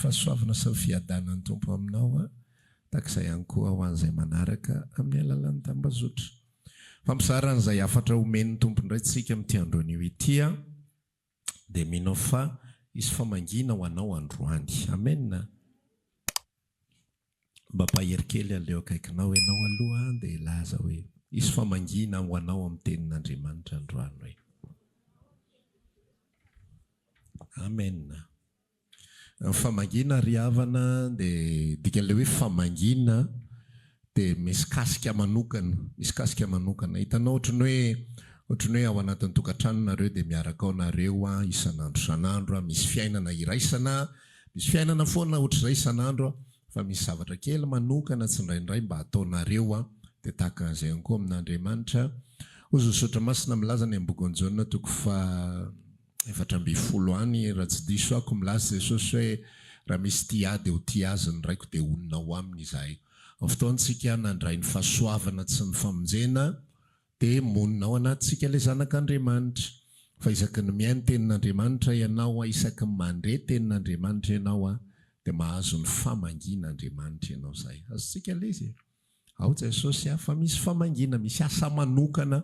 fahasoavana sy ny fiadanan'ny Tompo aminao a! Tahaka izay ihany koa ho an'izay manaraka amin'ny alalan'ny tambazotra. Fampizarana izay hafatra omen'ny Tompo indray tsika amin'ity andro anio ity a! Dia mino aho fa hisy famangiana ho anao androany. Amen! Mba ampahery kely aleo akaikinao ianao aloha dia hilaza hoe, Hisy famangiana ho anao amin'ny tenin'Andriamanitra androany hoe. Amen. Ny famangiana ry havana dia dikan'ilay hoe famangiana dia misy kasika manokana, misy kasika manokana. Hitanao ohatran'ny hoe ohatran'ny hoe ao anatin'ny tokantrano nareo dia miaraka ao nareo an, isan'andro isan'andro an, misy fiainana iraisana, misy fiainana foana ohatr'izay isan'andro an, fa misy zavatra kely manokana tsindraindray mba ataonareo an, dia tahaka an'izay ihany koa amin'Andriamanitra. Hoy ny Soratra Masina milaza any amin'ny bokin'i Jaona toko faha 14 any, raha tsy diso aho, ko milaza Jesosy hoe, Raha misy tia Ahy dia ho tia Azy ny Raiko dia honina ao aminy izahay. Amin'ny fotoantsika nandray ny fahasoavana tsy ny famonjena dia monina ao anatintsika ilay Zanak'Andriamanitra. Fa isaky ny mihaino Tenin'Andriamanitra ianao, isaky ny mandre Tenin'Andriamanitra ianao dia mahazo ny famangian'Andriamanitra ianao izay. Azontsika ilay izy e. Ao Jesosy a, fa misy famangiana, misy asa manokana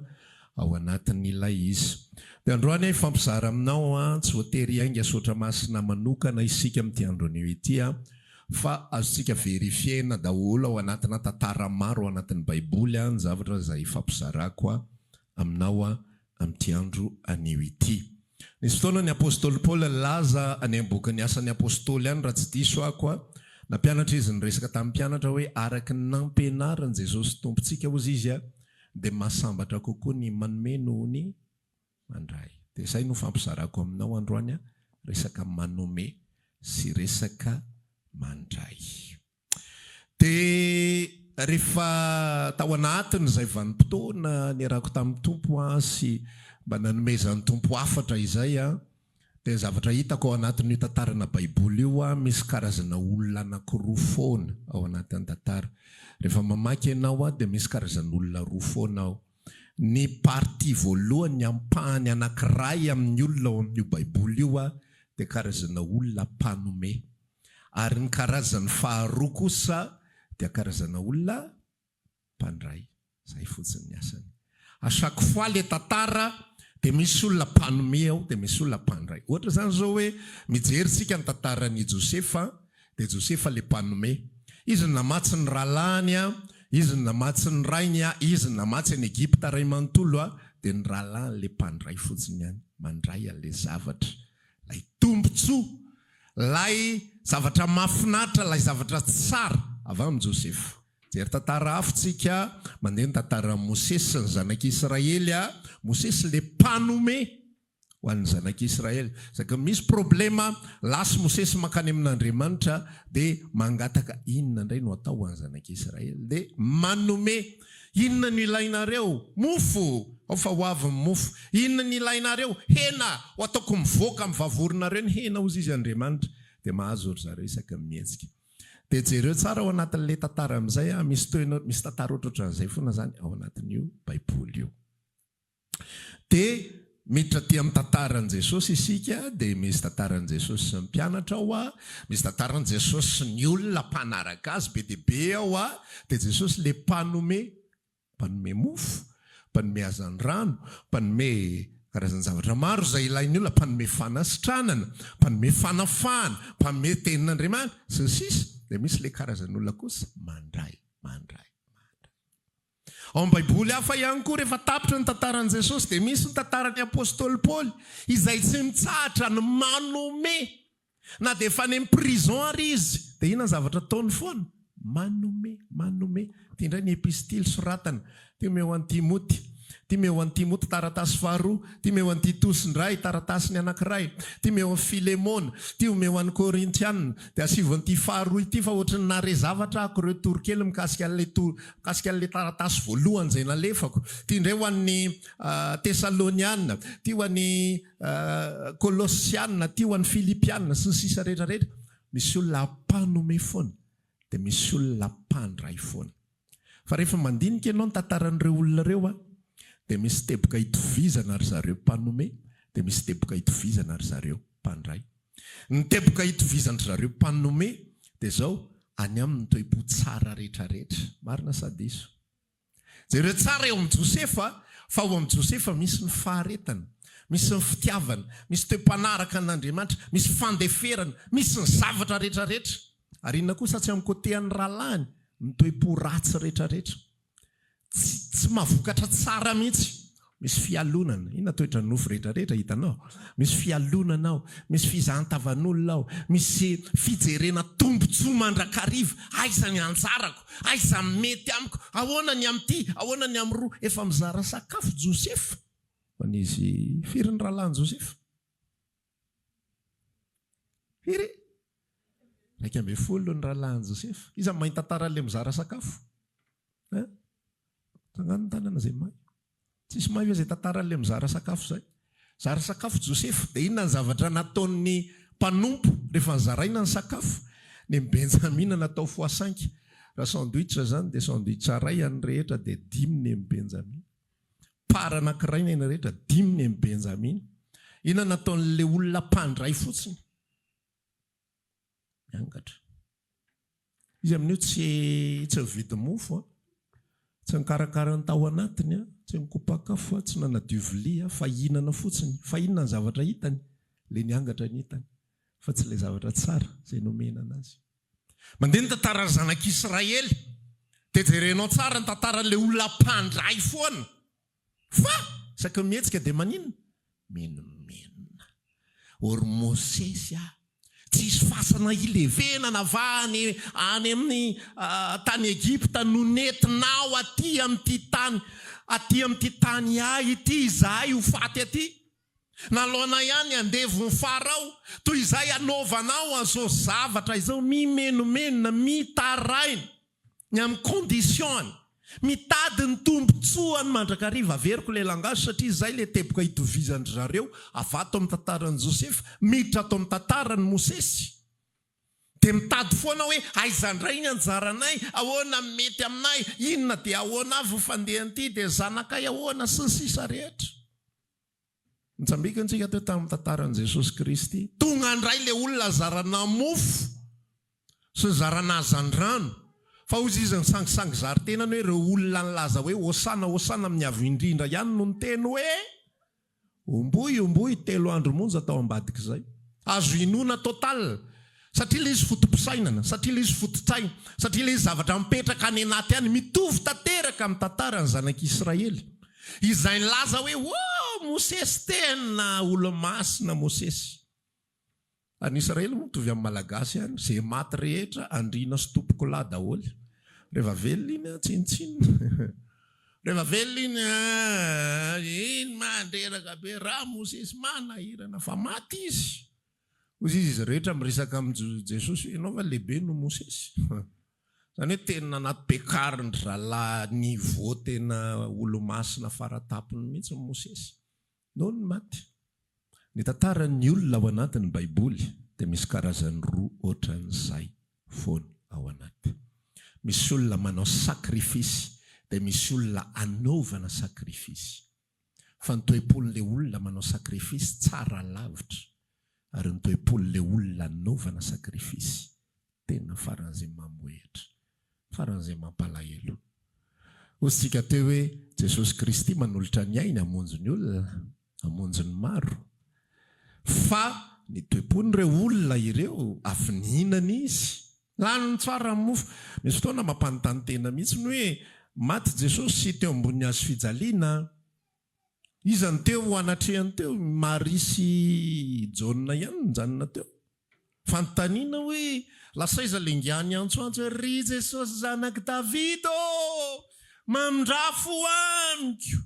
ao anatin'ilay izy. Dia androany aho hifampizara aminao a, tsy voatery hiainga sotra masina manokana isika amin'ity andro anio ity a, fa azontsika verifier-na daholo ao anatina tantara maro ao anatin'ny baiboly a, ny zavatra izay hifampizarako a aminao a amin'ity andro anio ity. Nisy fotoana ny apostoly Paoly nilaza any amin'ny bokin'ny Asan'ny Apostoly any, raha tsy diso aho koa, nampianatra izy niresaka tamin'ny mpianatra hoe araka ny nampianarin'i Jesosy Tompontsika, hozy izy, dia mahasambatra kokoa ny manome noho ny mandray. Dia izay no fampizarako aminao androany, resaka manome sy resaka mandray. Dia rehefa tao anatin'izay vanim-potoana niarahako tamin'ny Tompo aho sy mba nanomezan'ny Tompo hafatra izay aho, dia ny zavatra hitako ao anatin'io tantarana Baiboly io aho, misy karazana olona anankiroa foana ao anatin'ny tantara. Rehefa mamaky ianao aho dia misy karazan'olona roa foana ao. Ny partie voalohany, ny ampahany anankiray amin'ny olona ao amin'io Baiboly io aho, dia karazana olona mpanome. Ary ny karazany faharoa kosa dia karazana olona mpandray. Izay fotsiny ny asany. A chaque fois le tantara dia misy olona mpanome ao dia misy olona mpandray. Ohatra izany izao hoe mijery isika ny tantaran'i Josefa dia Josefa le mpanome. Izy no namatsy ny rahalahiny, izy no namatsy ny rainy, izy no namatsy an'i Egypta ray manontolo dia ny rahalahiny le mpandray fotsiny ihany, mandray an'ilay zavatra, ilay tombontsoa Ilay zavatra mahafinaritra, ilay zavatra tsara avy amin'i Josefa. Jery tantara hafa tsika, mandeha ny tantaran'i Mosesy sy ny zanak'Israely. Mosesy ilay mpanome ho an'ny zanak'Israely. Isaky ny misy problema, lasa Mosesy mankany amin'Andriamanitra dia mangataka inona indray no atao ho an'ny zanak'Israely. Dia manome. Inona no ilainareo? Mofo! Ao fa ho avy ny mofo. Inona no ilainareo? Hena! Ho ataoko mivoaka amin'ny vavoronareo ny hena, hozy izy Andriamanitra. Dia mahazo ry zareo isaky ny mihetsika. Dia jereo tsara ao anatin'ilay tantara amin'izay, misy toy ny, misy tantara ohatrohatran'izay foana izany ao anatin'io Baiboly io. Dia miditra aty amin'ny tantaran'i Jesosy isika, dia misy tantaran'i Jesosy sy ny mpianatra ao, misy tantaran'i Jesosy sy ny olona mpanaraka azy be dia be ao, dia Jesosy ilay mpanome, mpanome mofo, mpanome hazandrano, mpanome karazan-javatra maro izay ilain'ny olona, mpanome fanasitranana, mpanome fanafahana, mpanome tenin'Andriamanitra, sy ny sisa Dia misy ilay karazan'olona kosa mandray, mandray, mandray. Ao amin'ny Baiboly hafa ihany koa, rehefa tapitra ny tantaran'i Jesosy, dia misy ny tantaran'ny apostoly Paoly, izay tsy mitsahatra ny manome. Na dia efa any amin'ny prison ary izy, dia inona ny zavatra ataony foana? Manome, manome. Ity indray ny epistily soratana. Ity omeo an'i Timoty. Ity omeo an'i Timoty taratasy faharoa. Ity omeo an'i Titosy indray, taratasiny anankiray. Ity omeo an'i Filemona. Ity omeo an'ny Korintiana. Dia asivo an'ity faharoa ity fa ohatran'ny nahare zavatra aho retour kely mikasika an'ilay to, mikasika an'ilay taratasy voalohany izay nalefako. Ity indray ho an'ny Tesaloniana, ity ho an'ny Kolosiana, ity ho an'ny Filipiana, sy ny sisa rehetra rehetra. Misy olona mpanome foana, dia misy olona mpandray foana. Fa rehefa mandinika ianao ny tantaran'ireo olona ireo an, dia misy teboka itovizana ry zareo mpanome, dia misy teboka itovizana ry zareo mpandray. Ny teboka itovizan-dry zareo mpanome dia izao, any aminy ny toe-po tsara rehetrarehetra. Marina sa diso? Jereo tsara eo amin'i Josefa fa ao amin'i Josefa misy ny faharetana, misy ny fitiavana, misy toe-panaraka an'Andriamanitra, misy fandeferana, misy ny zavatra rehetrarehetra. Ary inona kosa tsy amin'ny côté an'ny rahalahiny? Ny toe-po ratsy rehetrarehetra. Tsy tsy mahavokatra tsara mihitsy. Misy fialonana. Inona toetra nofo rehetra rehetra hitanao? Misy fialonana ao, misy fizahan-tavan'olona ao, misy fijerena tombontsoa mandrakariva. Aiza ny anjarako? Aiza ny mety amiko? Ahoana ny amin'ity? Ahoana ny amin'iroa? Efa mizara sakafo Josefa. Fa nisy firy ny rahalahin'i Josefa? Firy? 11 ny rahalahin'i Josefa. Iza no mahay ny tantaran'ilay mizara sakafo? Hein? Tsangano ny tanana izay mahay. Tsisy mahay ve izay tantaran'ilay mizara sakafo izay? Zara sakafo Josefa. Dia inona ny zavatra nataon'ny mpanompo rehefa nizaraina ny sakafo? Ny Benjamina natao fois cinq. Raha sandwich izany dia sandwich iray an'ny rehetra dia dimy ny an'i Benjamina. Part anankiray ny an'ny rehetra, dimy ny an'i Benjamina. Inona nataon'ilay olona mpandray fotsiny? Miangatra. Izy amin'io tsy tsy nividy mofo an, tsy nikarakara ny tao anatiny an, tsy nikopakafo an, tsy nanadio vilia fa hihinana fotsiny. Fa inona ny zavatra hitany? Ilay niangatra ny hitany, fa tsy ilay zavatra tsara izay nomena anazy. Mandeha ny tantaran'ny zanak'Israely, dia jerenao tsara ny tantaran'ilay olona mpandray foana. Fa isaky ny mihetsika dia maninona? Menomenona. Ô ry Mosesy a! Tsy hisy fasana hilevenana va any any amin'ny tany Egypta no nentinao aty amin'ity tany aty amin'ity tany ahy ity izahay ho faty aty? Nalaonay ihany andevon'i Farao, toy izay hanaovanao an'izao zavatra izao, mimenomenona, mitaraina ny amin'ny condition-ny, mitady ny tombotsoany mandrakariva, averiko ilay langage satria izay ilay teboka itovizan-dry zareo avy ato amin'ny tantaran'i Josefa, miditra ato amin'ny tantaran'i Mosesy. Dia mitady foana hoe aiza indray ny anjaranay, ahoana ny mety aminay, inona dia ahoana avy ny fandehan'ity, dia zanakay ahoana, sy ny sisa rehetra. Nitsambikina tsika teo tamin'ny tantaran'i Jesosy Kristy. Tonga indray ilay olona zarana mofo sy zarana hazandrano. Fa hoy izy nisangisangy zary tenany hoe ireo olona nilaza hoe Hosana, Hosana amin'ny Avo Indrindra ihany no niteny hoe Omboy, omboy, telo andro monja tao ambadik'izay. Azo inoana total. Satria ilay izy foto-pisainana, satria ilay izy foto-tsaina, satria ilay izy zavatra mipetraka any anaty any, mitovy tanteraka amin'ny tantaran'ny zanak'Israely, izay nilaza hoe, Oh, Mosesy tena olo-masina Mosesy. Ary ny Israely moa mitovy amin'ny Malagasy ihany, izay maty rehetra andriana sy tompokolahy daholo. Rehefa velona iny an, tsinontsinona. Rehefa velona iny an, iny mandreraka be, Ramosesy manahirana, fa maty izy. Hoy izy, izy rehetra miresaka amin'i Jesosy hoe, ianao va lehibe noho Mosesy? Izany hoe tena nampiakarin-dry zalahy niveau tena olomasina faratapony mihitsy Mosesy. Nony maty. Ny tantaran'ny olona ao anatin'ny Baiboly dia misy karazany roa ohatran'izay foana ao anaty. Misy olona manao sacrifice dia misy olona anaovana sacrifice. Fa ny toe-pon'ilay olona manao sacrifice tsara lavitra ary ny toe-pon'ilay olona anaovana sacrifice tena faran'izay mamohehitra, faran'izay mampalahelo. Hoy isika teo hoe Jesosy Kristy manolotra ny ainy hamonjy ny olona, hamonjy ny maro. Fa ny toe-pon'ireo olona ireo avy nihinana izy, Lany tsara ny mofo. Misy fotoana mampanontany tena mihitsy ny hoe maty Jesosy teo ambonin'ny hazo fijaliana. Iza no teo anatrehany teo? Maria sy Jaona ihany no nijanona teo. Fanontaniana hoe lasa aiza ilay ingahy niantsoantso hoe ry Jesosy zanak'i Davida ô! Mamindrà fo amiko.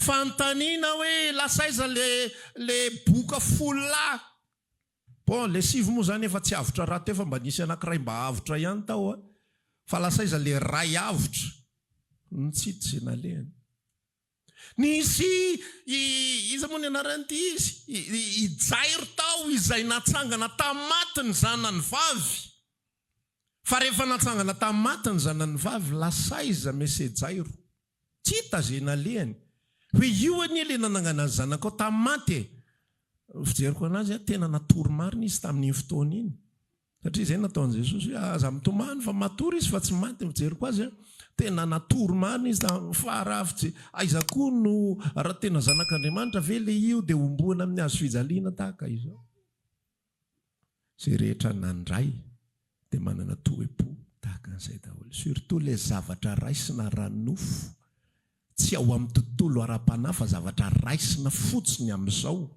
Fanontaniana hoe lasa aiza ilay boka folo lahy? Bon, le sivy moa zany efa tsy avotra rahateo fa mba nisy anakiray mba avotra ihany tao a! Fa lasa aiza le ray avotra? Nitsity ze nalehany. Nisy i iza moa ny anaran'ity izy? I i Jairo tao izay natsangana tamin'ny maty ny zanany vavy. Fa rehefa natsangana tamin'ny maty ny zanany vavy, lasa aiza Mese Jairo? Tsy hita ze nalehany. Hoe io anie le nanangana ny zanakao tamin'ny maty e! Fijeriko anazy, tena natory marina izy tamin'iny fotoana iny. Satria izay nataon'i Jesosy hoe aza mitomany fa matory izy fa tsy maty ny fijeriko azy an. Tena natory marina izy fa raha fije aiza koa no raha tena zanak'Andriamanitra ve le io dia homboana amin'ny hazo fijaliana tahaka izao. Izay rehetra nandray dia manana toe-po tahaka an'izay daholo. Surtout le zavatra raisina ara-nofo tsy ao amin'ny tontolo ara-panahy fa zavatra raisina fotsiny amin'izao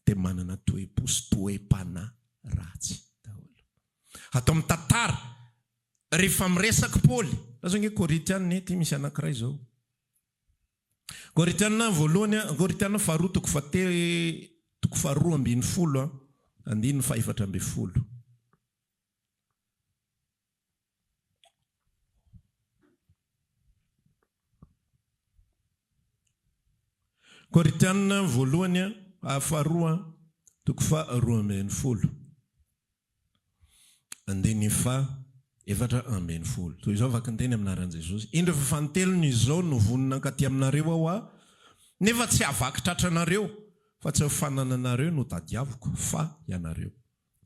dia manana toe-po sy toe-panahy ratsy daholo. Ato amin'ny tantara, rehefa miresaka Paoly, lazao ange Korintiana e, ity misy anankiray izao. Korintiana voalohany, Korintiana faharoa toko fahate, toko faharoa ambinifolo, andininy fahefatra ambinifolo. Korintiana voalohany faharoa toko faha 12 andininy faha 14. Toy izao vaky ny teny amin'ny anaran'i Jesosy, Indro efa fanintelony izao no vonona hankaty aminareo aho aho, nefa tsy havaky tratra anareo, fa tsy ny fanananareo no tadiaviko, fa ianareo.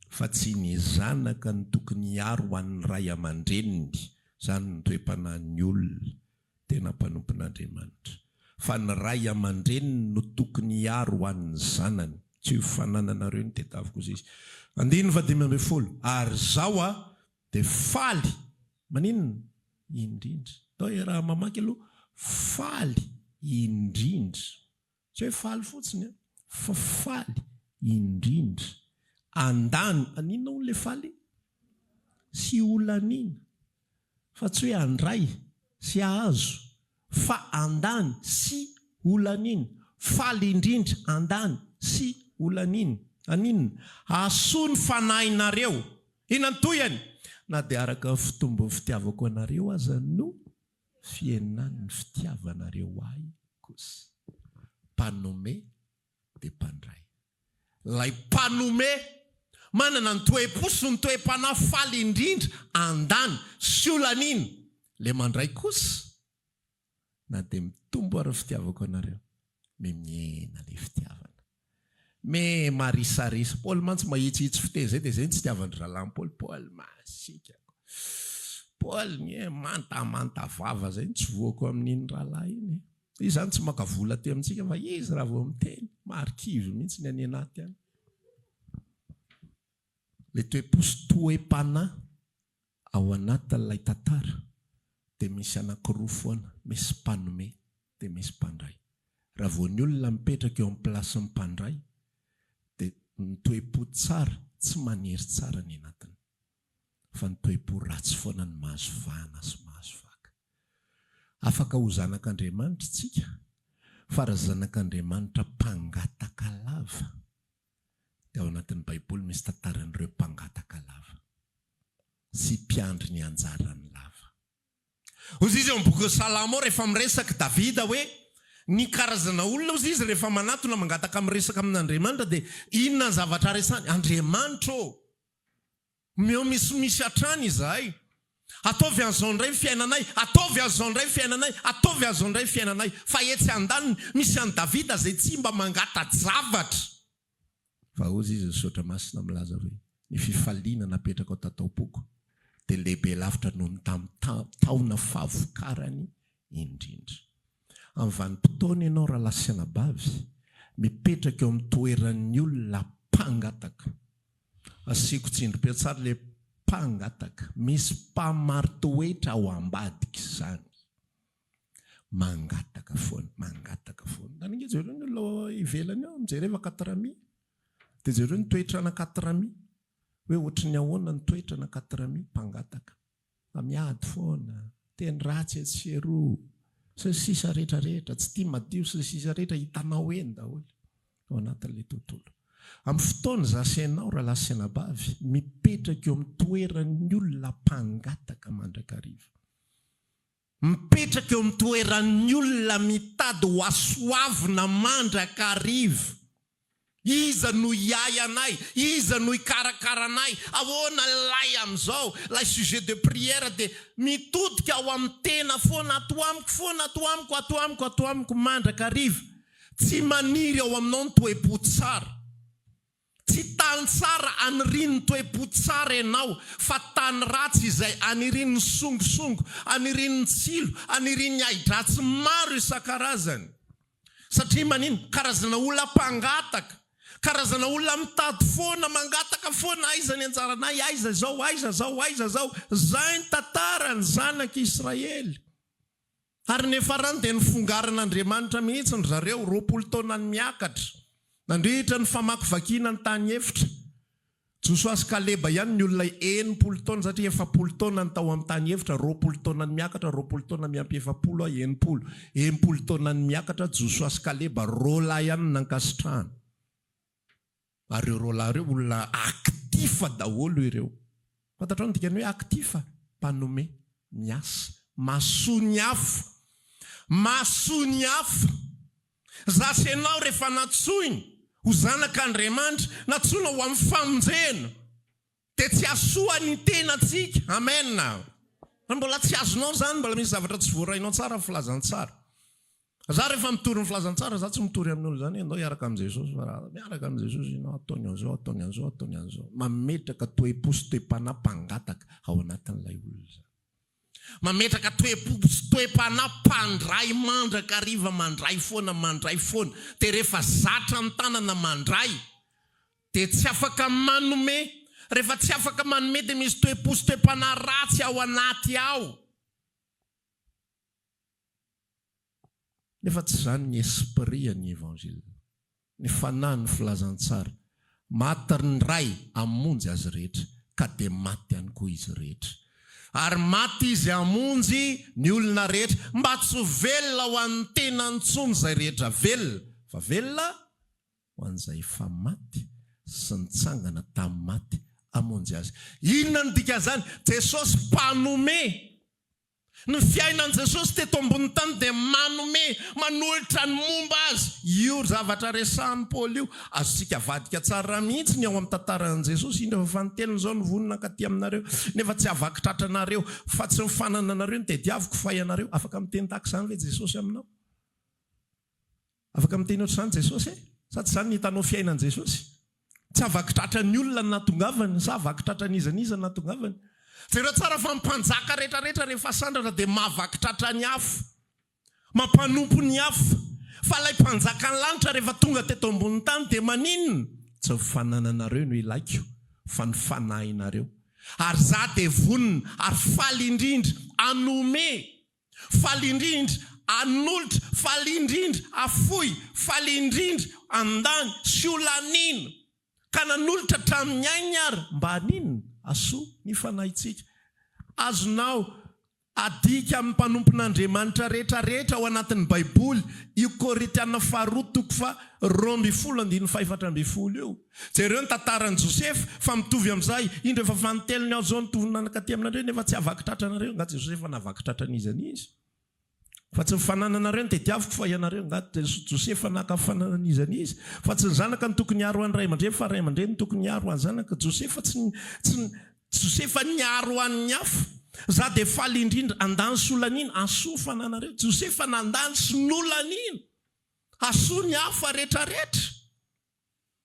Fa tsy ny zanaka no tokony hiaro ho an'ny ray aman-dreniny, izany no toe-panahin'ny olona tena mpanompon'Andriamanitra, fa ny ray aman-dreniny no tokony hiaro ho an'ny zanany. Tsy ho fanananareo ny tedaviko, hoy izy. Andininy fahadimy ambin'ny folo, Ary izaho aho dia faly, maninona? Indrindra. Atao hoe raha mamaky aloha, faly indrindra. Tsy hoe faly fotsiny an, fa faly indrindra. Andany, aninona hono le faly? Sy holaniana. Fa tsy hoe handray sy hahazo, fa andany sy holaniana. Faly indrindra, andany sy holaniana. Aninona? Hahasoa ny fanahinareo. Inona ny tohiny? Na dia araka ny fitombon'ny fitiavako anareo aza no fihenan'ny fitiavanareo ahy kosa. Mpanome dia mpandray. Ilay mpanome manana ny toe-po sy ny toe-panahy faly indrindra andany sy holaniana. Ilay mandray kosa, na dia mitombo ary ny fitiavako anareo, mihena ilay fitiavana. Me marisarisa. Paoly mantsy mahitsihitsy fiteny zay dia zay no tsy itiavan-dry zalahy an'i Paoly. Paoly masiaka. Paoly nie mantamanta vava zay no tsy voako amin'iny rahalahy iny e. Izy zany tsy maka vola aty amintsika fa izy raha vao miteny marikivy mihitsy ny any anaty any. Le toe-po sy toe-panahy ao anatin'ilay tantara dia misy anankiroa foana, misy mpanome dia misy mpandray. Raha vao ny olona mipetraka eo amin'ny place-n'ny mpandray dia ny toe-po tsara tsy maniry tsara ny anatiny fa ny toe-po ratsy foana no mahazo vahana sy mahazo vaka. Afaka ho zanak'Andriamanitra isika fa raha zanak'Andriamanitra mpangataka lava dia ao anatin'ny Baiboly misy tantaran'ireo mpangataka lava sy mpiandry ny anjarany lava. Hozy izy ao amin'ny bokin'ny Salamo ao rehefa miresaka Davida hoe ny karazana olona hozy izy rehefa manatona mangataka miresaka amin'Andriamanitra dia inona ny zavatra resany? Andriamanitra ô! Omeo misimisy hatrany izahay. Ataovy an'izao indray ny fiainanay, ataovy an'izao indray ny fiainanay, ataovy an'izao indray ny fiainanay. Fa etsy andaniny, misy an'i Davida izay tsy mba mangata-javatra. Fa hozy izy ny Soratra Masina milaza hoe, Ny fifaliana napetrakao tato am-poko dia lehibe lavitra noho ny tamin'ny taona fahavokarany indrindra. Amin'ny vanim-potoana ianao rahalahy sy anabavy, mipetraka eo amin'ny toeran'ny olona mpangataka. Asiako tsindrim-peo tsara ilay mpangataka. Misy mpamaritoetra ao ambadik'izany. Mangataka foana, mangataka foana. Tany ange jereo ny olona ivelany ao, mijereva Katrami. Dia jereo ny toetrana Katrami. Hoe ohatry ny ahoana ny toetrana Katrami, mpangataka. Fa miady foana, teny ratsy etsy sy eroa, sy ny sisa rehetra rehetra, tsy tia madio sy ny sisa rehetra, hitanao eny daholo ao anatin'ilay tontolo. Amin'ny fotoana izaho sy ianao rahalahy sy anabavy, mipetraka eo amin'ny toeran'ny olona mpangataka mandrakariva. Mipetraka eo amin'ny toeran'ny olona mitady ho hasoavina mandrakariva. Iza no hiahy anay? Iza no hikarakara anay? Ahoana ilay amin'izao? Ilay sujet de prière dia mitodika ao amin'ny tena foana, ato amiko foana, ato amiko, ato amiko, ato amiko mandrakariva. Tsy maniry ao aminao ny toe-po tsara. Tsy tany tsara anirian'ny toe-po tsara ianao, fa tany ratsy izay anirian'ny songosongo, anirian'ny tsilo, anirian'ny ahi-dratsy maro isan-karazany. Satria manino? Karazana olona mpangataka, karazana olona mitady foana, mangataka foana, aiza ny anjaranay, aiza izao, aiza izao, aiza izao. Izay ny tantaran'ny zanak'Israely. Ary ny farany dia nifongaran'Andriamanitra mihitsy ry zareo, 20 taona ny miakatra, nandritra ny famakivakiana ny tany efitra. Josoa sy Kaleba ihany ny olona 60 taona, satria 40 taona ny tao amin'ny tany efitra, 20 taona ny miakatra, 20 taona miampy 40, 60. 60 taona ny miakatra, Josoa sy Kaleba, roa lahy ihany no nankasitrahana. Ary ireo roalahy ireo olona actif daholo ireo. Fantatrao ny dikan'ny hoe actif? Mpanome, miasa, mahasoa ny hafa. Mahasoa ny hafa. Za sy ianao rehefa nantsoiny ho zanak'Andriamanitra, nantsoina ho amin'ny famonjena, dia tsy hahasoa ny tenantsika. Amen. Raha mbola tsy azonao izany, mbola misy zavatra tsy voarainao tsara ny filazantsara. Za rehefa mitory ny filazantsara za tsy mitory amin'ny olona zany hoe andao hiaraka amin'i Jesosy fa raha miaraka amin'i Jesosy ianao ataony an'izao ataony an'izao ataony an'izao. Mametraka toe-po sy toe-panahy mpangataka ao anatin'ilay olona izany. Mametraka toe-po sy toe-panahy mpandray mandrakariva mandray foana mandray foana dia rehefa zatra ny tanana mandray dia tsy afaka manome, rehefa tsy afaka manome dia misy toe-po sy toe-panahy ratsy ao anaty ao. Nefa tsy izany ny esprit an'ny Evangile, ny fanahin'ny filazantsara. Maty ny Ray hamonjy azy rehetra, ka dia maty ihany koa izy rehetra. Ary maty Izy hamonjy ny olona rehetra, mba tsy ho velona ho an'ny tenany intsony izay rehetra velona, fa velona ho an'izay efa maty sy nitsangana tamin'ny maty hamonjy azy. Inona no dikan'izany? Jesosy mpanome. Ny fiainan'i Jesosy teto ambonin'ny tany dia manome, manolotra ny momba Azy. Io zavatra resahin'i Paoly io, azontsika avadika tsara mihitsy ny ao amin'ny tantaran'i Jesosy, indro efa fanintelony izao no vonona hankaty aminareo, nefa tsy havaky tratra anareo, fa tsy ny fanananareo no tediaviko fa ianareo. Afaka miteny tahaka izany ve Jesosy aminao? Afaka miteny ohatr'izany Jesosy e? Sa tsy izany ny hitanao fiainan'i Jesosy? Tsy havaky tratran'ny olona ny nahatongavany sa havaky tratran'iza n'iza ny nahatongavany? Jereo tsara fa ny mpanjaka rehetrarehetra rehefa asandratra dia mahavaky tratra ny hafa, mampanompo ny hafa. Fa ilay mpanjakan'ny lanitra rehefa tonga teto ambonin'ny tany dia maninona? Tsy ny fanananareo no ilaiko fa ny fanahinareo. Ary za dia vonona ary faly indrindra hanome. Faly indrindra hanolotra, faly indrindra hafoy, faly indrindra handany sy ho laniana, ka nanolotra hatramin'ny ainy ary mba haninona? Hahasoa ny fanahintsika. Azonao adika amin'ny mpanompon'Andriamanitra rehetra rehetra ao anatin'ny Baiboly io Korintiana faharoa toko faha 12 andininy faha-14 io. Jereo ny tantaran'i Josefa fa mitovy amin'izay, indro efa fanintelony aho izao nitovy nankaty aminareo nefa tsy havaky tratra anareo, angaha Josefa nahavaky tratra an'iza n'iza? Fa tsy ny fanananareo no tediaviko fa ianareo, angaha Josefa naka fananan'iza n'iza? Fa tsy ny zanaka no tokony hiaro an'ny ray aman-dreny fa ray aman-dreny no tokony hiaro an'ny zanaka, Josefa tsy tsy Josefa niaro an'ny hafa, za dia faly indrindra, andany sy holaniana, hahasoa ny fananareo, Josefa nandany sy nolaniana, hahasoa ny hafa retraretra.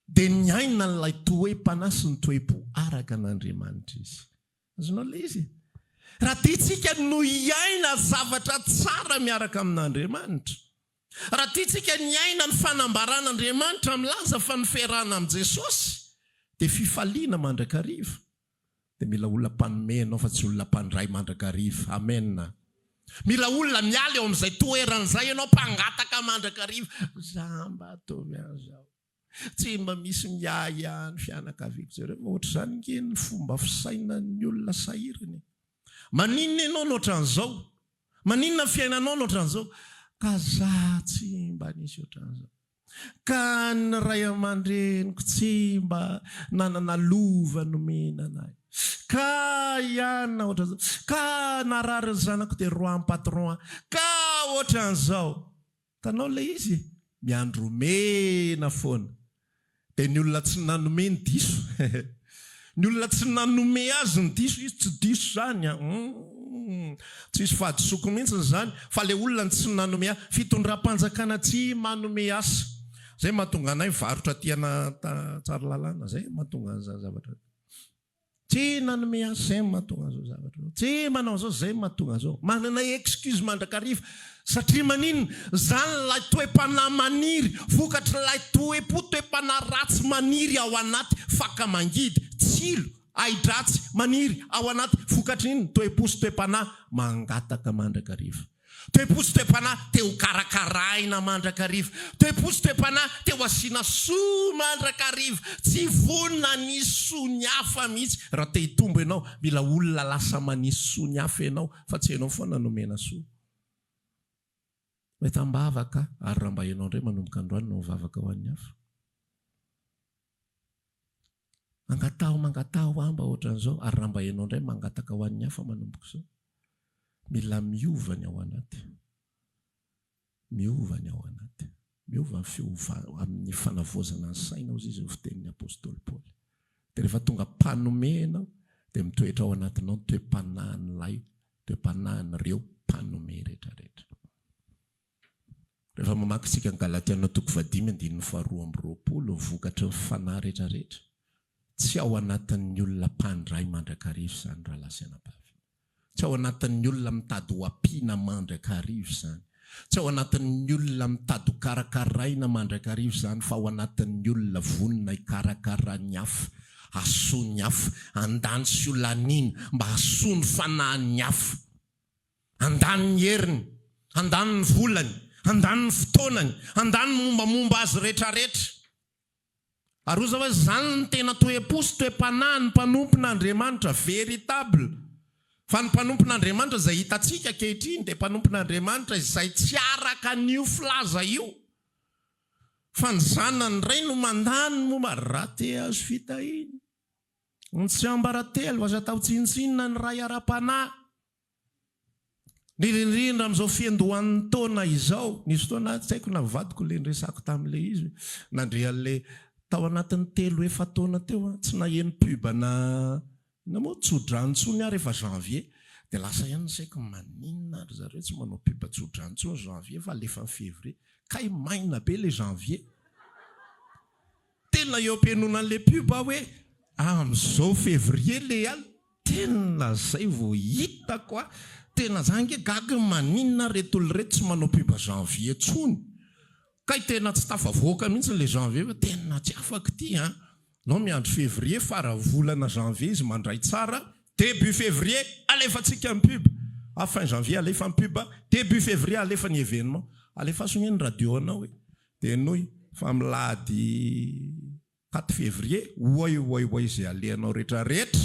Dia niaina an'ilay toe-panahy sy ny toe-po araka an'Andriamanitra izy. Azonao ilay izy? Raha tiantsika no hiaina zavatra tsara miaraka amin'Andriamanitra, raha tiantsika ny hiaina ny fanambaran'Andriamanitra milaza fa ny fiarahana amin'i Jesosy dia fifaliana mandrakariva, Dia mila olona mpanome ianao fa tsy olona mpandray mandrakariva. Amen. Mila olona miala eo amin'izay toerana izay ianao, mpangataka mandrakariva. Za mba ataovy an'izao. Tsy mba misy miahy ahy ny fianakaviako. Jereo fa ohatr'izany ange ny fomba fisainan'ny olona sahirana e. Maninona ianao no ohatran'izao? Maninona ny fiainanao no ohatran'izao? Ka za tsy mba nisy ohatran'izao. Ka ny ray aman-dreniko tsy mba nanana lova nomena anay. Ka ianona ohatran'izao. Ka narary ny zanako dia roahin'ny patron aho. Ka ohatran'izao. Hitanao ilay izy? Miandry omena foana. Dia ny olona tsy nanome no diso. Ny olona tsy nanome azy no diso, izy tsy diso izany an! Humm! Tsisy fahadisoako mihitsy izany fa ilay olona no tsy nanome ahy. Fitondram-panjakana tsy manome asa. Zay mahatonga anay mivarotra aty ana Tsaralalàna, zay mahatonga an'izany zavatra zany. Tsy nanome azy, zay mahatonga an'izao zavatra zao. Tsy manao an'izao, zay mahatonga an'izao. Manana excuse mandrakariva. Satria maninona? Zany ilay toe-panahy maniry, vokatr'ilay toe-po, toe-panahy ratsy maniry ao anaty, faka mangidy, tsilo, ahi-dratsy maniry ao anaty, vokatry ny inona? Toe-po sy toe-panahy mangataka mandrakariva. Toe-po sy toe-panahy te ho karakaraina mandrakariva. Toe-po sy toe-panahy te ho asiana soa mandrakariva. Tsy vonona hanisy soa ny hafa mihitsy. Raha te hitombo ianao, mila olona lasa manisy soa ny hafa ianao, fa tsy ianao foana no omena soa. Mety am-bavaka, ary raha mba ianao indray manomboka androany no mivavaka ho an'ny hafa. Angataho mangataha ho ahy mba ohatran'izao, ary raha mba ianao indray mangataka ho an'ny hafa manomboka izao. Mila miova ny ao anaty. Miova ny ao anaty. Miova ny fiova amin'ny fanavaozana ny saina hozy izy ny fitenin'ny apostoly Paoly. Dia rehefa tonga mpanome ianao dia mitoetra ao anatinao ny toe-panahin'ilay toe-panahin'ireo mpanome rehetrarehetra. Rehefa mamaky isika ny Galatiana toko fahadimy andininy faharoa amby 20, ny vokatry ny fanahy rehetrarehetra, tsy ao anatin'ny olona mpandray mandrakariva izany rahalahy sy anabavy. Tsy ao anatin'ny olona mitady ho ampiana mandrakariva izany. Tsy ao anatin'ny olona mitady ho karakaraina mandrakariva izany fa ao anatin'ny olona vonona hikarakara ny hafa, hahasoa ny hafa, handany sy ho laniana mba hahasoa ny fanahin'ny hafa. Handany ny heriny, handany ny volany, handany ny fotoanany, handany ny mombamomba azy rehetrarehetra. Ary hoy izy hoe, Izany no tena toe-po sy toe-panahin'ny mpanompon'Andriamanitra véritable. Fa ny mpanompon'Andriamanitra izay hitantsika ankehitriny dia mpanompon'Andriamanitra izay tsy araka an'io filaza io. Fa ny zanany indray no mandany ny momba, raha te hahazo fitahiana. Ny tsiambaratelo, aza atao tsinontsinona ny ray ara-panahy. Indrindra indrindra amin'izao fiandohan'ny taona izao. Nisy fotoana tsy haiko na vadiko ilay niresako tamin'ilay izy, nandre an'ilay tao anatin'ny telo efa-taona teo aho, tsy naheno pub ana inona moa, tso-drano intsony aho rehefa janvier. Dia lasa ihany ny saiko, maninona ry zareo tsy manao pub tso-drano intsony janvier fa alefa ny février. Kay maina be ilay janvier. Tena eo am-pihainoana an'ilay pub aho hoe amin'izao février le al tena zay vao hitako a! Tena za ange gaga hoe maninona ary reto olona reto tsy manao pub janvier tsony? Kay tena tsy tafavoaka mihitsy le janvier fa tena tsy afaka ity an! Nao miandry février fara volana janvier izy mandray tsara, début février alefantsika ny pub, ah fin janvier alefa ny pub, début février alefa ny événement, alefaso anie ny radio anao e! Dia henoy fa milahady quatre février, oay oay oay izay alehanao rehetra rehetra,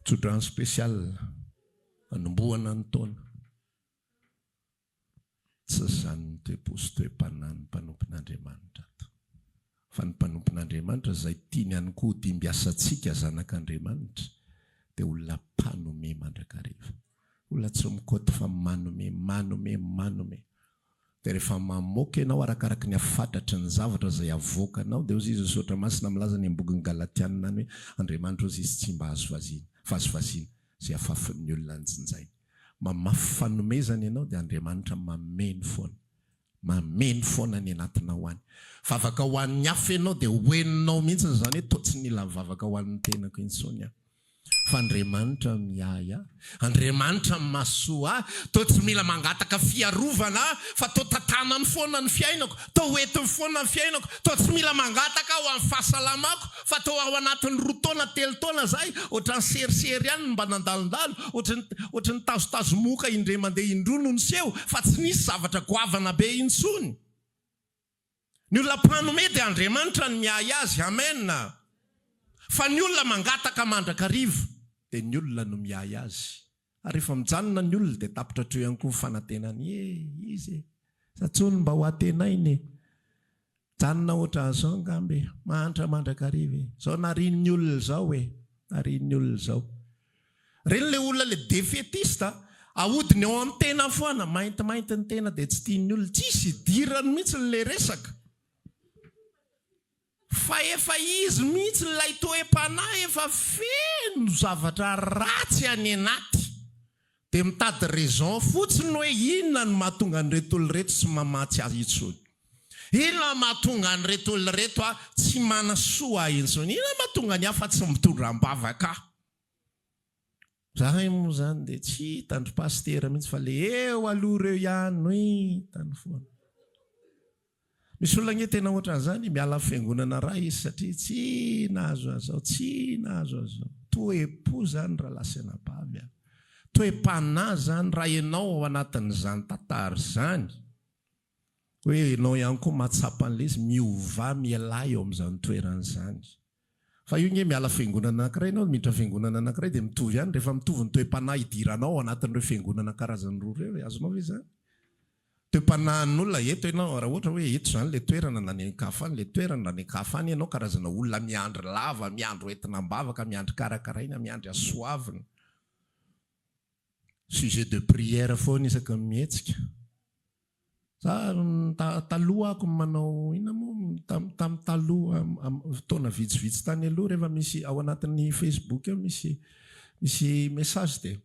tsodrano spécial hanombohana ny taona. Tsy izany ny toe-po sy toe-panahin'ny mpanompon'Andriamanitra ato. Fa ny mpanompon'Andriamanitra izay tiany ihany koa ho dimbiasantsika zanak'Andriamanitra dia olona mpanome mandrakariva. Olona tsy mikaoty fa manome, manome, manome. Dia rehefa mamoaka ianao arakaraky ny hafatratry ny zavatra izay avoakanao, dia hozy izy ny Soratra Masina milaza any am-bokin'ny Galatiana any hoe, Andriamanitra hozy izy tsy mba azo vaziana, vazivaziana, izay afafin'ny olona njinjainy. Mamafy fanomezana ianao dia Andriamanitra mameno foana. Mameno foana ny anatinao any. Vavaka ho an'ny hafa ianao dia ho henonao mihitsy izany hoe toa tsy nila nivavaka ho an'ny tenako intsony aho. Fa Andriamanitra miahy ahy. Andriamanitra mahasoa ahy. Toa tsy mila mangataka fiarovana aho fa toa tantanany foana ny fiainako. Toa hoentiny foana ny fiainako. Toa tsy mila mangataka aho amin'ny fahasalamako fa toa ao anatin'ny roa taona, telo taona izay, ohatran'ny serisery ihany no mba nandalondalo, ohatran'ny ohatran'ny tazotazomoka indray mandeha indroa no niseho fa tsy nisy zavatra goavana be intsony. Ny olona mpanome dia Andriamanitra no miahy azy. Amen. Fa ny olona mangataka mandrakariva dia ny olona no miahy azy. Ary rehefa mijanona ny olona dia tapitra hatreo ihany koa ny fanantenany. E, izy e! Za tsony mba ho antenaina e! Mijanona ohatran'izao angamba e! Mahantra mandrakariva e! Zao narian'ny olona izao e! Narian'ny olona izao. Ireny ilay olona ilay defetiste a! Ahodiny ao amin'ny tena foana, maintimainty ny tena dia tsy tian'ny olona. Tsisy idirany mihitsy ilay resaka. Fa efa izy mihitsy ilay toe-panahy efa feno zavatra ratsy any anaty. Dia mitady raison fotsiny hoe inona no mahatonga an'ireto olona ireto tsy mamatsy ahy intsony. Inona mahatonga an'ireto olona ireto aho tsy manasoa ahy intsony? Inona mahatonga ny hafa tsy mitondra am-bavaka ahy? Zahay moa izany dia tsy hitan-dry pasitera mihitsy fa le eo aloha ireo ihany no hitany foana. Misy olona ange tena ohatran'izany, miala amin'ny fiangonana iray izy satria tsy nahazo an'izao, tsy nahazo an'izao. Toe-po izany rahalahy sy anabavy a. Toe-panahy izany raha ianao ao anatin'izany tantara izany, hoe ianao ihany koa mahatsapa an'ilay izy, miovà mialà eo amin'izany toerana izany. Fa io nge miala fiangonana anakiray ianao miditra fiangonana anakiray dia mitovy ihany rehefa mitovy ny toe-panahy idiranao ao anatin'ireo fiangonana karazany roa ireo e, azonao ve izany? Toe-panahin'olona eto ianao raha ohatra hoe eto izany ilay toerana na any an-kafa any ilay toerana na any an-kafa any ianao karazana olona miandry lava, miandry hoentina am-bavaka, miandry karakaraina, miandry hasoavina. Sujet de prière foana isaky ny mihetsika. Za taloha ako manao inona moa tam tam taloha taona vitsivitsy tany aloha rehefa misy ao anatin'ny facebook ao misy misy message dia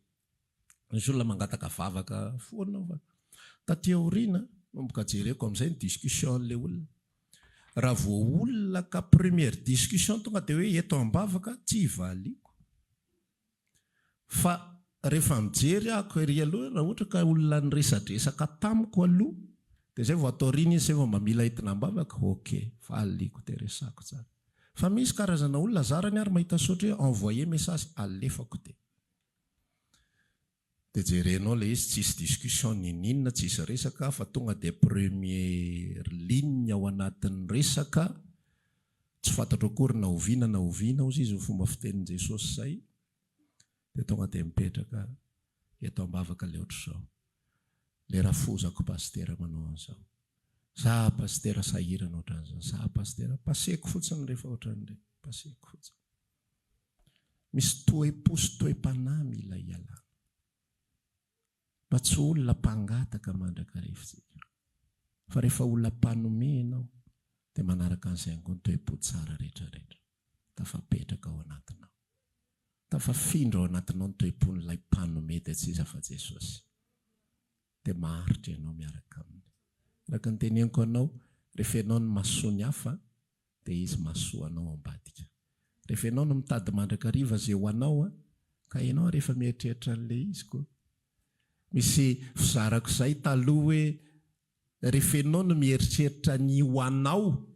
misy olona mangataka vavaka foana ao fa taty aoriana manomboka jereko amin'izay ny discussion an'ilay olona raha vao olona ka première discussion tonga dia hoe eto am-bavaka tsy valiako Fa rehefa mijery ako ery aloha raha ohatra ka olona niresadresaka tamiko aloha dia zay vao ato aoriana izy zay vao mba mila entina am-bavaka, ok, valiako dia resako tsara. Fa misy karazana olona zarany ary mahita saotra hoe envoyer message alefako dia dia jerenao ilay izy tsisy discussion ninininona tsisy resaka fa tonga dia première ligne ao anatin'ny resaka Tsy fantatro akory na oviana na oviana hozy izy ny fomba fitenin'i Jesosy izay dia tonga dia mipetraka eto am-bavaka ilay ohatr'izao. Ilay rafozako pasitera manao an'izao. Za pasitera sahirana ohatran'izao. Za pasitera. Paseko fotsiny rehefa ohatran'ireny. Paseko fotsiny. Misy toe-po sy toe-panahy mila ialana. Mba tsy ho olona mpangataka mandrakariva isika. Fa rehefa olona mpanome ianao, dia manaraka an'izay ihany koa ny toe-po tsara rehetrarehetra. Tafapetraka ao anatinao. Tafafindra ao anatinao ny toe-pon'ilay mpanome dia tsy iza fa Jesosy. Dia maharitra ianao miaraka aminy. Araka ny teneniko anao, rehefa ianao no mahasoa ny hafa, dia izy mahasoa anao ao ambadika. Rehefa ianao no mitady mandrakariva izay ho anao an, ka ianao ary efa mieritreritra an'ilay izy koa. Misy fizarako izay taloha hoe rehefa ianao no mieritreritra ny ho anao,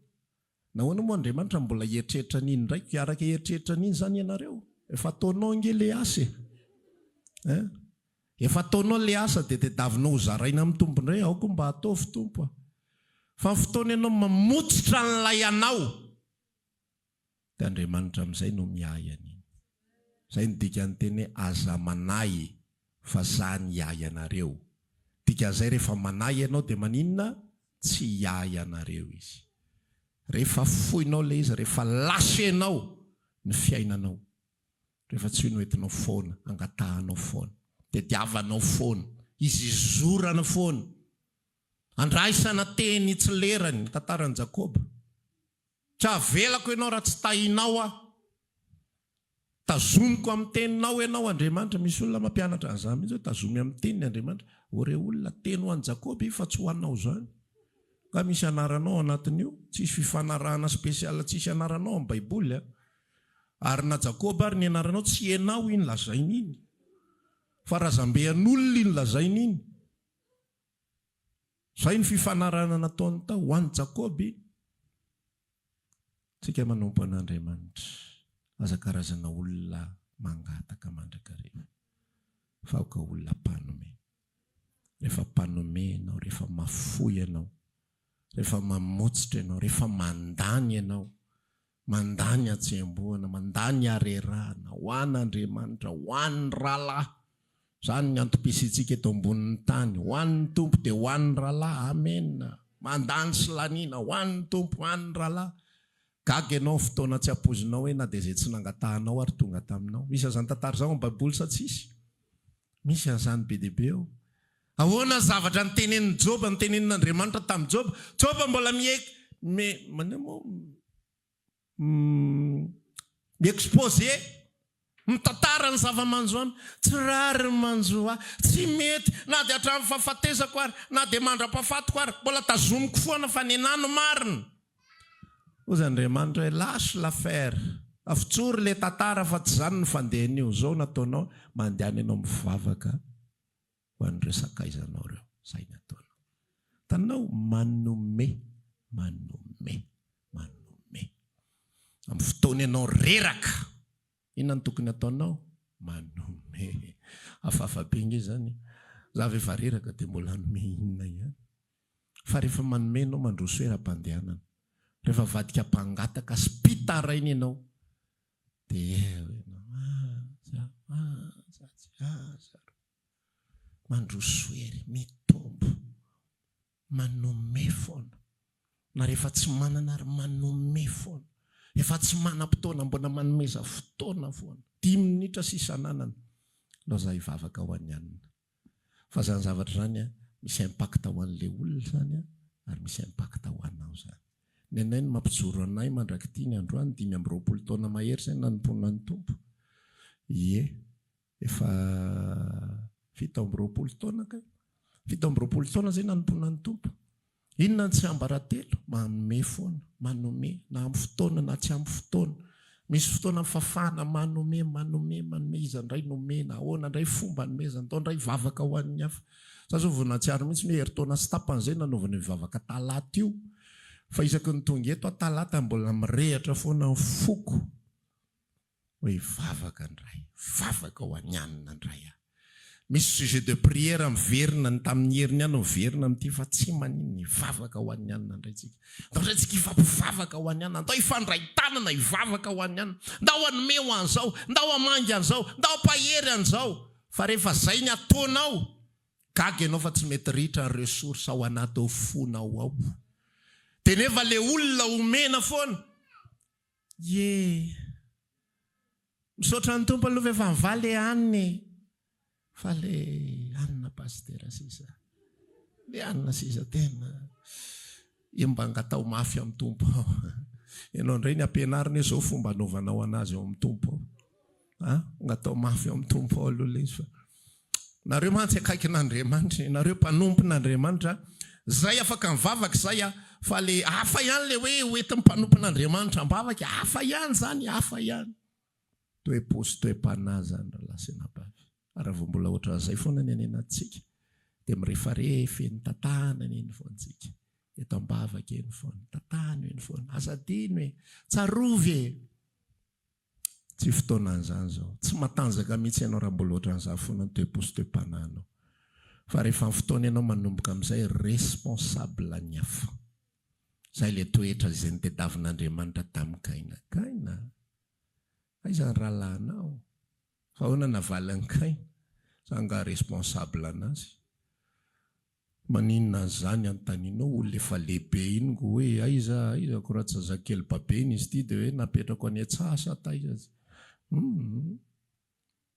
nahoana moa Andriamanitra mbola hieritreritra an'iny indray? Hiaraka hieritreritra an'iny izany ianareo? Efa ataonao ange ilay asa e! Hein? Efa ataonao ilay asa dia tediavinao ho zaraina amin'ny Tompo indray, aoka mba ataovy Tompo a! Fa ny fotoana ianao mamotsitra an'ilay anao dia Andriamanitra amin'izay no miahy an'iny. Izay no dikan'ny teny hoe aza manahy fa za ny hiahy anareo. Dikan'izay rehefa manahy ianao dia maninona? Tsy hiahy anareo Izy. Rehefa foinao ilay izy, rehefa lâcher-nao ny fiainanao, Rehefa tsy io no entinao foana, angatahanao foana, tediavanao foana, izizorana foana, andraisana teny tsy lerany, ny tantaran'i Jakoba. Tsy avelako ianao raha tsy tahinao aho. Tazomiko amin'ny teninao ianao Andriamanitra. Misy olona mampianatra an'izany mihitsy hoe tazomy amin'ny teniny Andriamanitra. Ô re olona, teny ho an'i Jakoba io fa tsy ho anao izany. Nga misy anaranao ao anatin'io? Tsisy fifanarahana spécial tsisy anaranao amin'ny Baiboly a. Ary na Jakoba ary ny anaranao tsy ianao iny lazainy iny fa razambe an'olona iny lazainy iny. Zay ny fifanarahana nataony tao ho an'i Jakoba iny. Tsika manompo an'Andriamanitra aza karazana olona mangataka mandrakariva fa aoka olona mpanome. Rehefa mpanome ianao, rehefa mafoy ianao, rehefa mamotsitra ianao, rehefa mandany ianao, Mandà ny hatsembohana, mandà ny harerahana, ho an'Andriamanitra, ho an'ny rahalahy. Izany ny antom-pisiantsika eto ambonin'ny tany. Ho an'ny Tompo dia ho an'ny rahalahy. Amena. Mandà ny silaniana, ho an'ny Tompo, ho an'ny rahalahy. Gaga ianao amin'ny fotoana tsy ampoizinao hoe na dia izay tsy nangatahanao ary tonga taminao. Misy an'izany tantara izany ao amin'ny Baiboly sa tsisy? Misy an'izany be dia be ao. Ahoana ny zavatra notenenin'i Joba, notenenin'Andriamanitra tamin'i Joba? Joba mbola mi, mi, manao moa, mi-exposer. Mitantara ny zava-manjo aminy. Tsy rariny ny manjo ahy. Tsy mety, na dia hatramin'ny fahafatesako ary, na dia mandra-pahafatiko ary, mbola tazomiko foana fa nenà no marina. Hozy Andriamanitra hoe, Lâche l'affaire. Avotsory ilay tantara fa tsy izany no fandehan'io. Izao no ataonao, mandehana ianao mivavaka ho an'ireo sakaizanao ireo. Izay no ataonao. Hitanao? Manome, manome, manome. Amin'ny fotoana ianao reraka, inona no tokony hataonao? Manome. Hafahafa be ange izany e. Za ve efa reraka dia mbola hanome inona ihany? Fa rehefa manome ianao mandroso hoe raha-pandehanana. Rehefa avadika mpangataka sy mpitaraina ianao dia eo ianao, aza, aza, tsy aza. Mandroso hery, mitombo, manome foana. Na rehefa tsy manana ary manome foana. Efa tsy manam-potoana, mbola manomeza fotoana foana. Dimy minitra sisa ananana, aleo za hivavaka ho an'i anona. Fa zany zavatra zany an, misy impact ho an'le olona zany an, ary misy impact ho anao zany. Ny anay no mampijoro anay mandrak'ity ny androany, 25 taona mahery zay nanompoana ny Tompo. Ie, efa 27 taona kay. 27 taona zay nanompoana ny Tompo. Inona ny tsiambaratelo? Manome foana, manome, na amin'ny fotoana na tsy amin'ny fotoana. Misy fotoana fafana, manome, manome, manome, iza indray nomena, ahoana indray fomba anomezana, atao indray vavaka ho an'ny hafa. Za zao vao nahatsiaro mihitsy hoe herintaona sy tapany izay nanaovana io vavaka talata io, fa isaky ny tonga eto aho talata mbola mirehatra foana ny foko. Hoe hivavaka ndray, hivavaka ho an'i anona ndray aho. Misy sujet de prière miverina, ny tamin'ny heriny ihany no miverina amin'ity fa tsy maninona, hivavaka ho an'i anona ndray tsika. Ndao ndray tsika hifampivavaka ho an'i anona, ndao hifandray tanana hivavaka ho an'i anona, ndao hanome ho an'izao, ndao hamangy an'izao, ndao hampahery an'izao. Fa rehefa zay ny ataonao, gaga ianao fa tsy mety ritra ny ressource ao anaty fonao ao. Dia nefa le olona omena foana. Ie. Misaotra ny Tompo aloha fa efa mivaly le hanina e. Fa le hanina Pasitera sisa. Le hanina sisa tena io mba angataho mafy amin'ny Tompo ao. Ianao indray ny ampianarina hoe zao fomba anaovanao anazy ao amin'ny Tompo ao. A, angataho mafy ao amin'ny Tompo ao aloha le izy fa nareo mantsy akaikin'Andriamanitra e, nareo mpanompon'Andriamanitra, zay afaka mivavaka zay a, fa le hafa ihany le hoe ho entin'ny mpanompon'Andriamanitra am-bavaka, hafa ihany zany, hafa ihany. Toe-po sy toe-panahy zany rahalahy sy anabavy. Ary raha vao mbola ohatran'izay foana ny any anatintsika dia mirefarefa eny tantanana eny foana tsika, eto am-bavaka eny foana, tantano eny foana, aza adino e, tsarovy e. Tsy fotoanan'izany izao. Tsy matanjaka mihitsy ianao raha mbola ohatran'izaho foana ny toe-po sy toe-panahinao. Fa rehefa ny fotoana ianao manomboka amin'izay responsable ny hafa. Izay ilay toetra izay notediavin'Andriamanitra tamin'i Kaina. Kaina, aiza ny rahalahinao? Fa ahoana navalin'i Kaina? Za angaha responsable anazy? Maninona an'izany anontanianao olona efa lehibe iny ngo hoe aiza aiza ko raha tsy zazakely babena izy ity dia hoe napetrako any an-tsaha sa taiza izy humm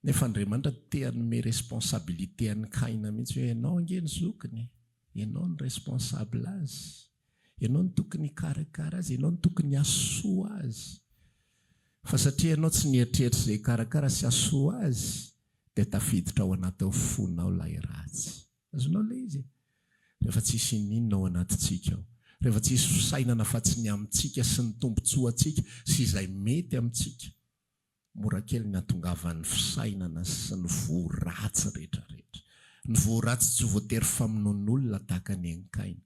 nefa Andriamanitra te hanome responsabilité an'i Kaina mihitsy hoe ianao ange ny zokiny e, ianao no responsable azy, ianao no tokony hikarakara azy, ianao no tokony hahasoa azy fa satria ianao tsy nieritreritra izay hikarakara sy hahasoa azy dia tafiditra ao anatin'ny fonao ilay ratsy. Azonao ilay izy e? Rehefa tsisy ininona ao anatintsika ao, rehefa tsisy fisainana afa-tsy ny amintsika sy ny tombontsoantsika sy izay mety amintsika, mora kely ny hatongavan'ny fisainana sy ny voa ratsy rehetrarehetra. Ny voa ratsy tsy voatery famonoan'olona tahaka ny an'i Kaina.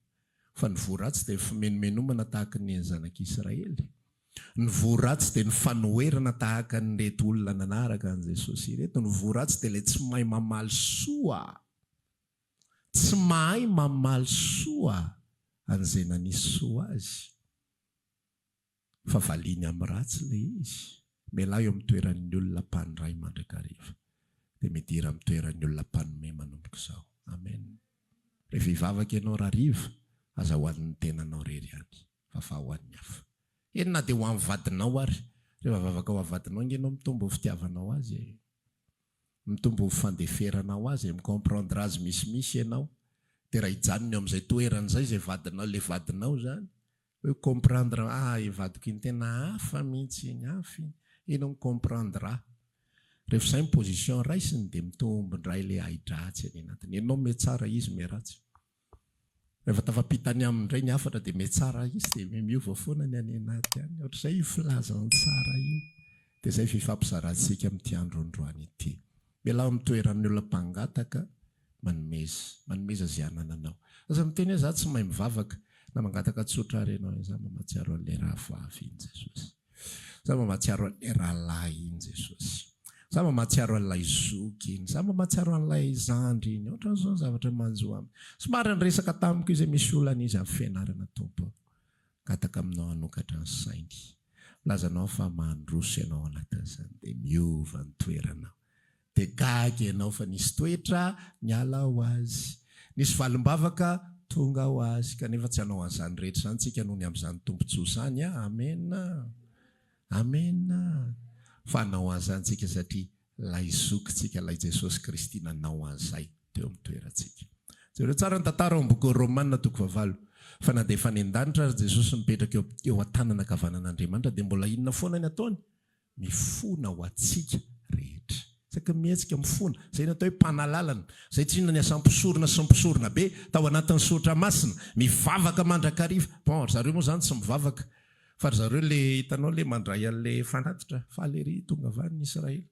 Fa ny voa ratsy dia fimenomenomana tahaka ny an'ny zanak'Israely. Ny voa ratsy dia ny fanoherana tahaka an'ireto olona nanaraka an'i Jesosy ireto. Ny voa ratsy dia ilay tsy mahay mamaly soa. Tsy mahay mamaly soa an'izay nanisy soa azy. Fa valiany amin'ny ratsy ilay izy. Mialà eo amin'ny toeran'ny olona mpandray mandrakariva. Dia midira amin'ny toeran'ny olona mpanome manomboka izao. Amen. Rehefa hivavaka ianao rahariva, aza ho an'ny tenanao irery ihany. Vavaha ho an'ny hafa. Eny na dia ho an'ny vadinao ary. Rehefa vavaka ho an'ny vadinao ange ianao mitombo ny fitiavanao azy e. Mitombo ny fandeferanao azy e. Mi-comprendre azy misimisy ianao. Dia raha hijanona eo amin'izay toerana izay izay vadinao, ilay vadinao izany, hoe comprendre, ah i vadiko iny tena hafa mihitsy iny, hafa iny. Ianao mi-comprendre ahy. Rehefa izay ny position raisiny dia mitombo indray ilay ahi-dratsy any anatiny. Ianao mihatsara, izy miharatsy. Rehefa tafapita any aminy indray ny hafatra dia mihatsara izy dia miova foana ny any anaty any. Ohatr'izay io filazantsara io. Dia izay fifampizarantsika amin'ity andro androany ity. Mialà amin'ny toeran'ny olona mpangataka, manomeza. Manomeza izay anananao. Aza miteny hoe za tsy mahay mivavaka. Na mangataka tsotra ary ianao hoe za mba mahatsiaro an'ilay rahavavy iny Jesosy. Za mba mahatsiaro an'ilay rahalahy iny Jesosy. Za mba mahatsiaro an'ilay zoky iny. Za mba mahatsiaro an'ilay zandry iny. Ohatran'izao ny zavatra manjo aminy. Somary niresaka tamiko izy hoe misy olana izy amin'ny fianarana Tompo ô. Mangataka aminao hanokatra ny sainy. Milaza anao fa mandroso ianao ao anatin'izany dia miova ny toeranao. Dia gaga ianao fa nisy toetra niala ho azy. Nisy valim-bavaka tonga ho azy. Kanefa tsy hanao an'izany rehetra izany tsika noho ny amin'izany tombontsoa izany an! Amena! Amena! Fa hanao an'izany tsika satria ilay zokintsika, ilay Jesosy Kristy nanao an'izay teo amin'ny toerantsika. Jereo tsara ny tantara ao amin'ny bokin'ny Romana toko fahavalo, fa na dia efa any an-danitra aza Jesosy mipetraka eo eo an-tanana ankavanan'Andriamanitra dia mbola inona foana ny ataony? Mifona ho antsika rehetra. Isaky ny mihetsika, mifona. Izay no atao hoe mpanalalana. Izay tsy inona ny asan'ny mpisorona sy ny mpisoronabe tao anatin'ny soratra masina. Mivavaka mandrakariva. Bon, ry zareo moa izany tsy mivavaka. Fa ry zareo le hitanao le mandray an'le fanatitra, faly ery tonga avy any ny Israely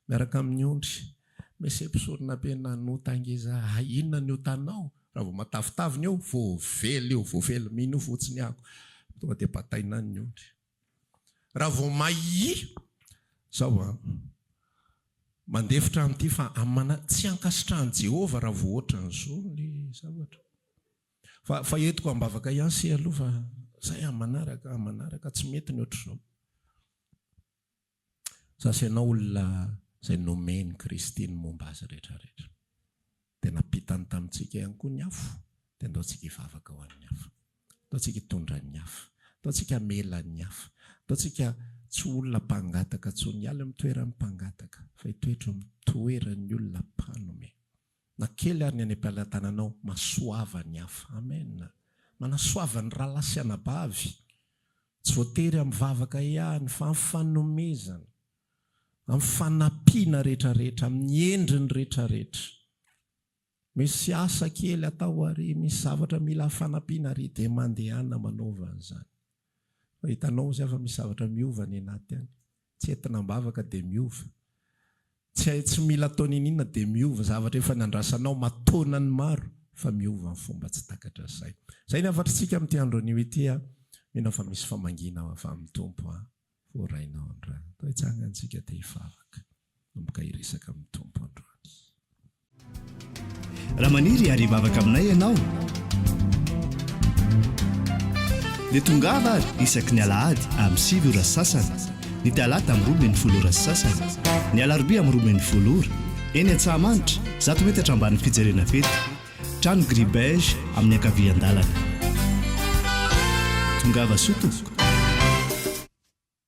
miaraka amin'ny ondry. Mese mpisoronabe nanota ngeza hay inona ny otanao? Raha vao matavitavy ny eo, voavely io, voavely mino fotsiny ako. Tonga dia bataina any ny ondry. Raha vao mahia zao an, mandefitra amin'ity fa amana tsy ankasitrahan'i Jehovah raha vao ohatran'izao le zavatra. Fa fa entiko ambavaka ihany se aloha fa zay am manaraka am manaraka tsy mety ny ohatr'izao. Za sy ianao olona izay nomen'i Kristy ny momba azy rehetra rehetra. Dia nampitany tamintsika ihany koa ny afo dia andao tsika hivavaka ho an'ny hafa. Andao tsika hitondra ny hafa. Andao tsika hamela ny hafa. Andao tsika tsy ho olona mpangataka intsony hiala eo amin'ny toeran'ny mpangataka fa hitoetra eo amin'ny toeran'ny olona mpanome. Na kely ary ny any am-pelatananao, masoava ny hafa. Amen. Manasoava ny rahalahy sy anabavy. Tsy voatery amin'ny vavaka ihany, fa amin'ny fanomezana, amin'ny fanampiana rehetrarehetra, amin'ny endriny rehetrarehetra. Misy asa kely atao ary, misy zavatra mila fanampiana ary, dia mandehana manaova an'izany. Fa hitanao ozy aho fa misy zavatra miova any anaty any. Tsy entina am-bavaka dia miova. Tsy hay tsy mila atao niniana dia miova zavatra efa nandrasanao mataonany maro fa miova ny fomba tsy takatra zay. Zay ny hafatritsika amin'ity andro anio ity a! Mino aho fa misy famangiana avy amin'ny Tompo a! Voarainao androany. Atao hitsangantsika dia hivavaka. Manomboka hiresaka amin'ny Tompo androany. Raha maniry ary hivavaka aminay ianao dia tongava ary isaky ny alahady amin'ny 9 ora sy sasany, ny talata amin'ny 12 ora sy sasany, ny alarobia amin'ny 12 ora, eny Antsahamanitra, 100 metatra ambanin'ny fijerena fety, trano gris beige amin'ny ankavian-dalana. Tongava soa tompoko.